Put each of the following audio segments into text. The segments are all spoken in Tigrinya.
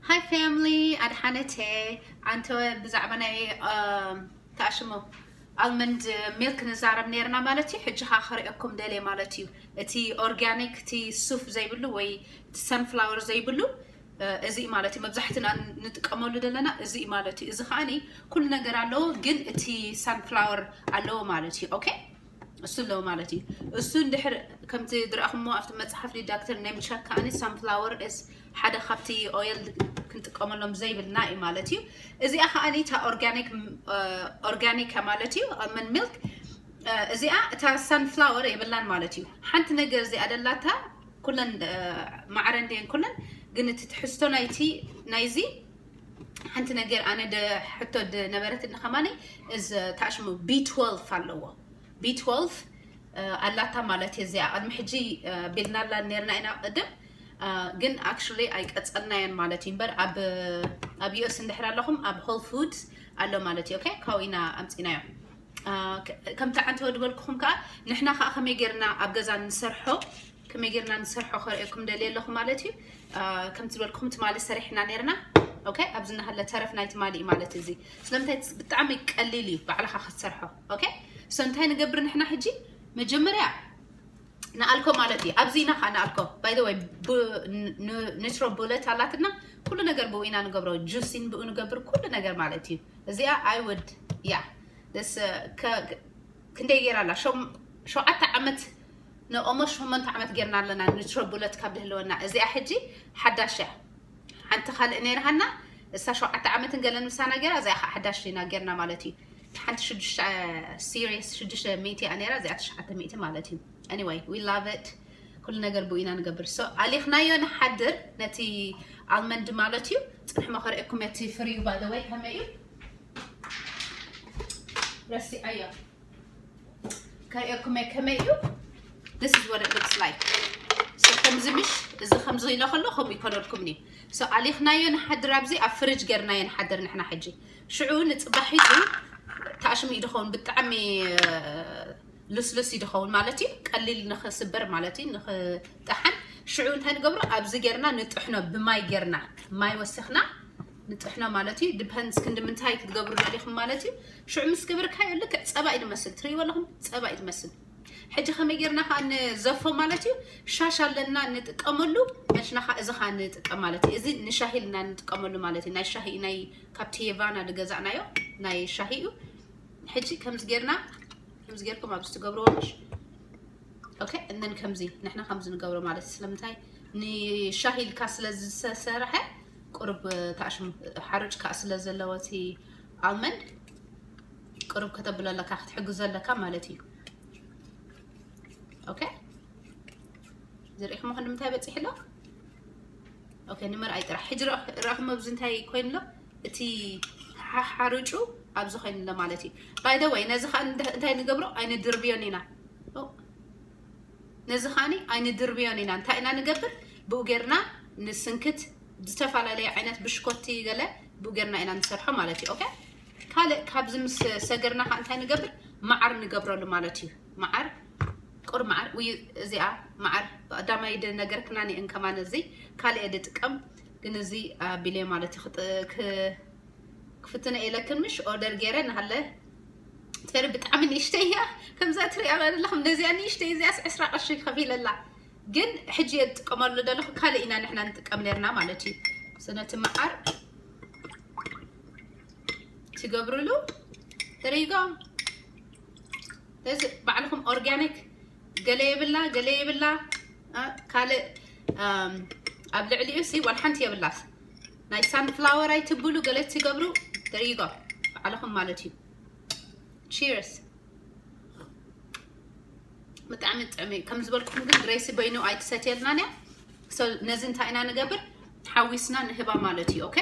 Hi family ኣድሓነተ። ኣንተ ብዛዕባ ናይ ተኣሽሙ ኣልመንድ ሚልክ ንዛረብ ነርና ማለት እዩ። ሕጂ ካ ክርእየኩም ደልየ ማለት እዩ። እቲ ኦርጋኒክ፣ እቲ ሱፍ ዘይብሉ ወይ እቲ ሰንፍላወር ዘይብሉ እዚ ማለት እዩ። መብዛሕትና ንጥቀመሉ ዘለና እዚ ማለት እዩ። እዚ ከዓኒ ኩሉ ነገር ኣለዎ፣ ግን እቲ ሰንፍላወር ኣለዎ ማለት እዩ። ኦኬ፣ እሱ ኣለዎ ማለት እዩ። እሱ እንድሕር ከምቲ ዝረኣኹሞ ኣብቲ መጽሓፍ ዳክተር ኔምቻክ ከዓኒ ሰንፍላወር እስ ሓደ ካብቲ ኦይል ክንጥቀመሎም ዘይብልና እዩ ማለት እዩ። እዚኣ ከዓኒ እታ ኦርጋኒክ ኦርጋኒካ ማለት እዩ፣ ኣልመንድ ሚልክ። እዚኣ እታ ሰንፍላወር የብላን ማለት እዩ። ሓንቲ ነገር እዚኣ ደላታ ኩለን ማዕረ እንድየን ኩለን፣ ግን እቲ ትሕዝቶ ናይቲ ናይዚ ሓንቲ ነገር ኣነ ደ ሕቶ ነበረት እንከማኒ እዚ ታሽሙ ቢ ትወልፍ ኣለዎ። ቢ ትወልፍ ኣላታ ማለት እዚኣ ቅድሚ ሕጂ ቢልናላ ነርና ኢና ቅድም፣ ግን ኣክቹሊ ኣይቀጸልናየን ማለት እዩ። እምበር ኣብ ኣብ ዩኤስ እንድሕር ኣለኹም ኣብ ሆል ፉድስ ኣሎ ማለት እዩ። ኦኬ፣ ካብኡ ኢና ኣምጺናዮ። ከምቲ ዓንተ ወድበልኩኹም ከዓ ንሕና ከዓ ከመይ ጌርና ኣብ ገዛ ንሰርሖ ከመይ ጌርና ንሰርሖ ከርእየኩም ደልየ ኣለኹ ማለት እዩ። ከምቲ ዝበልኩኹም ትማሊ ሰሪሕና ነርና። ኦኬ፣ ኣብዚ እናሃለ ተረፍ ናይ ትማሊ እዩ ማለት እዚ። ስለምንታይ ብጣዕሚ ቀሊል እዩ ባዕልኻ ክትሰርሖ። ኦኬ፣ ሶ እንታይ ንገብር ንሕና ሕጂ? መጀመርያ ንኣልኮ ማለት እዩ። ኣብዚ ኢና ከዓ ንኣልኮ። By the way, ኒትሮ ቡለት ኣላትና፣ ኩሉ ነገር ብኡ ኢና ንገብሮ። ጁሲን ብኡ ንገብር፣ ኩሉ ነገር ማለት እዩ። እዚኣ I would, yeah, this ክንደይ ጌራ ኣላ? ሸውዓተ ዓመት፣ ንኦሞ ሸሞንተ ዓመት ጌርና ኣለና ኒትሮ ቡለት ካብ ድህልወና። እዚኣ ሕጂ ሓዳሽ እያ። ሓንቲ ካልእ ነይርሃና፣ እሳ ሸውዓተ ዓመትን ገለን ምሳና ጌራ፣ እዚኣ ከዓ ሓዳሽ ኢና ጌርና ማለት እዩ። ሓንቲ ሽዱሽተ፣ ሲሪየስ ሽዱሽተ ሚእቲ እያ ነይራ፣ እዚኣ ትሽዓተ ሚእቲ ማለት እዩ። Anyway, we love it. ኩሉ ነገር ብኡ ኢና ንገብር። So ኣሊኽናዮ ንሓድር ነቲ ኣልመንድ ማለት እዩ። ጽንሕ መኸርእኩም እቲ ፍሪዩ by the way ከመይ እዩ? ረሲዐዮ። ከርእየኩም እየ ከመይ እዩ። This is what it looks like. So ከምዚ ምሽ፣ እዚ ከምዚ ኢሎ ከሎ ከምኡ ይኮነልኩም እዩ። So ኣሊኽናዮ ንሓድር፣ ኣብዚ ኣብ ፍሪጅ ጌርናዮ ንሓድር ንሕና ሕጂ። ሽዑ ንጽባሒቱ ታሽሙ እዩ ድኸውን፣ ብጣዕሚ ልስልስ እዩ ድኸውን ማለት እዩ። ቀሊል ንኽስበር ማለት እዩ፣ ንኽጠሓን። ሽዑ እንታይ ንገብሮ? ኣብዚ ጌርና ንጥሕኖ፣ ብማይ ጌርና፣ ማይ ወሲኽና ንጥሕኖ ማለት እዩ። ዲፐንድስ ክንዲ ምንታይ ክትገብሩ ደሊኹም ማለት እዩ። ሽዑ ምስ ገበርካዮ ልክዕ ጸባ እዩ ዝመስል፣ ትርእይዎ ኣለኹም፣ ጸባ እዩ ዝመስል። ሕጂ ከመይ ጌርና ከዓ ንዘፎ ማለት እዩ? ሻሽ ኣለና ንጥቀመሉ፣ መሽና ከዓ እዚ ከዓ ንጥቀም ማለት እዩ። እዚ ንሻሂ ኢልና ንጥቀመሉ ማለት እዩ። ናይ ሻሂ፣ ናይ ካብቲ የቫና ዝገዛእናዮ ናይ ሻሂ እዩ። ሕጂ ከምዚ ጌርና፣ ከምዚ ጌርኩም ኣብዚ ትገብርዎ ምሽ? ኦኬ፣ እነን ከምዚ ንሕና ከምዚ ንገብሮ ማለት እዩ። ስለምንታይ? ንሻሂ ኢልካ ስለ ዝተሰርሐ ቁሩብ ታሽሙ ሓሩጭ ከዓ ስለ ዘለዎ እቲ ኣልመንድ ቁሩብ ከተብሎ ኣለካ፣ ክትሕግዞ ኣለካ ማለት እዩ። ኦኬ፣ ዝርኢኹሞ ክንዲ ምንታይ በፂሑ ኣሎ? ኦኬ፣ ንምርኣይ ጥራሕ። ሕጂ ረኣኹሞ ኣብዚ እንታይ ኮይኑ ኣሎ? እቲ ሓሓርጩ ኣብዚ ኮይኑ ኣሎ ማለት እዩ። By the way፣ ነዚ ከዓ እንደ-፣ እንታይ ንገብሮ? ኣይንድርብዮን ኢና። ኦ፣ ነዚ ከዓኒ ኣይንድርብዮን ኢና። እንታይ ኢና ንገብር? ብኡ ጌርና ንስንክት፣ ዝተፈላለየ ዓይነት ብሽኮቲ ገለ ብኡ ጌርና ኢና ንሰርሖ ማለት እዩ። ኦኬ፣ ካልእ ካብዚ ምስ ሰገርና ከዓ እንታይ ንገብር? መዓር ንገብረሉ ማለት እዩ። መዓር፣ ቁር መዓር፣ ውይ፣ እዚኣ መዓር ቀዳማይ ድ-፣ ነገርክና ኒእን ከማን እዚ ካልእ እየ ድጥቀም፣ ግን እዚ ኣቢለ ማለት እዩ ክጥ-፣ ክ-፣ ክፍትነ ኢለክን ምሽ ኦርደር ገይረ ንሃለ ትፈሪ ብጣዕሚ ንእሽተይ እያ። ከምዛ ትሪኣ ኣለኹም ነዚኣ ንእሽተይ እዚኣስ ዕስራ ቅርሺ ከፊለላ። ግን ሕጂ እየ ዝጥቀመሉ ዘለኹ፣ ካልእ ኢና ንሕና ንጥቀም ነርና ማለት እዩ። ስነቲ መዓር ትገብርሉ፣ there you go። እዚ ባዕልኹም ኦርጋኒክ፣ ገለ የብላ፣ ገለ የብላ፣ እ፣ ካልእ፣ እም፣ ኣብ ልዕሊኡ ሲ ዋላ ሓንቲ የብላስ። ናይ ሳንፍላወር ኣይትብሉ፣ ገለ ትገብሩ፣ there you go። ባዕልኹም ማለት እዩ። ቺርስ። ብጣዕሚ ጥዕሚ። ከም ዝበልኩም ግን ግሬሲ በይኑ ኣይትሰትየልናን እያ። So ነዚ እንታይ ኢና ንገብር? ሓዊስና ንህባ ማለት እዩ። ኦኬ፣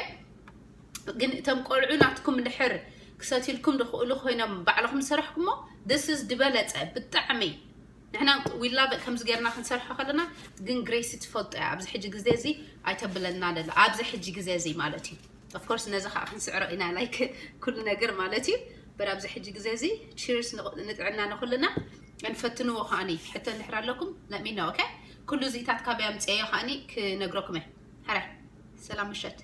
ግን እቶም ቆልዑ ናትኩም ድሕር ክሰትልኩም ድኽእሉ ኮይኖም ባዕልኹም ዝሰራሕኩሞ፣ this is ዝበለጸ ብጣዕሚ። ንሕና we love it ከምዚ ጌርና ክንሰርሖ ከለና፣ ግን ግሬሲ ትፈልጦ እያ። ኣብዚ ሕጂ ግዜ እዚ ኣይተብለና ደላ፣ ኣብዚ ሕጂ ግዜ እዚ ማለት እዩ። Of course ነዚ ከዓ ክንስዕሮ ኢና፣ like ኩሉ ነገር ማለት እዩ። በር ኣብዚ ሕጂ ግዜ እዚ ቺርስ ንጥዕና ንኩልና። እንፈትንዎ ከዓኒ ሕቶ እንድሕር ኣለኩም let me know, okay? ኩሉ እዚታት ካበይ ኣምፅኤዮ ከዓኒ ክነግረኩም እየ። ሕራይ ሰላም ምሸት።